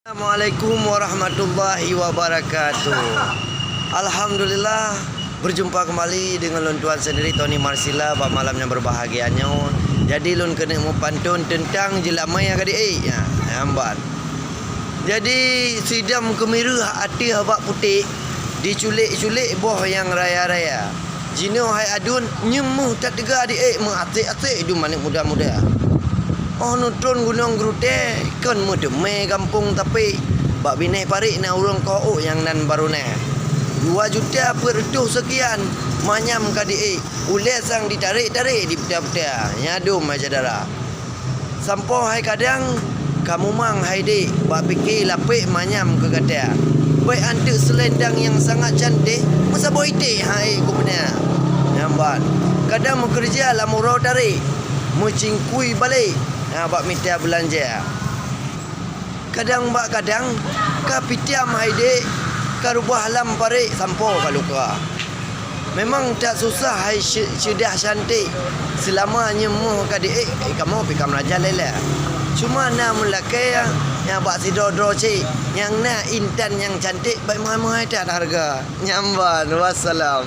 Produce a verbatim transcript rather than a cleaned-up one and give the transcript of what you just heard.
Assalamualaikum warahmatullahi wabarakatuh. Alhamdulillah, berjumpa kembali dengan lôn tuan sendiri, Tony Marsila, bak malam nyang berbahagia nyoe. Jadi, lôn keuneuk meupanton teuntang jeulamé nyang ka di-ék, ya, nyang ban. Jadi, sidam keumireuh ateueh bak putéh, diculék-culék boh nyang raya-raya. Jinoe hai aduen, nyeumuh that teuga di-ék meuasék-asék dum aneuk muda-muda. Óh neutron Gunong Geurutée, kon meuteumé gampông Tapék, bak binéh parék na ureuëng keuhok nyang nan baroe na. Dua juta peuet reutôh seukian, manyam ka di-ék, ulée sang ditarek-tarek di puta-puta, nyan dum hai syedara. Sampoe hai kadang, ka mumang hai dék, bak pike lapék manyam keu gata. Bék anteuk seulendang nyang sangat canték, meusaboh iték hai gobnyan. Nyan ban, kadang meukeureuja lam uroe tarek, meucingkui balék, na bak mita beulanja. Kadang bak kadang, ka pitam hai dék, ka reubah lam parék sampoe ka luka. Memang that susah hai sy-, syeudah canték, seulama nyeumuh ka di-ék, eh, kamoe pih ka meuraja lé-lé. Cuma na meulakée nyang bak sidroe-droe cit, nyang na intan nyang canték, bék meuhai-meuhai that hareuga. Nyan ban, wassalam.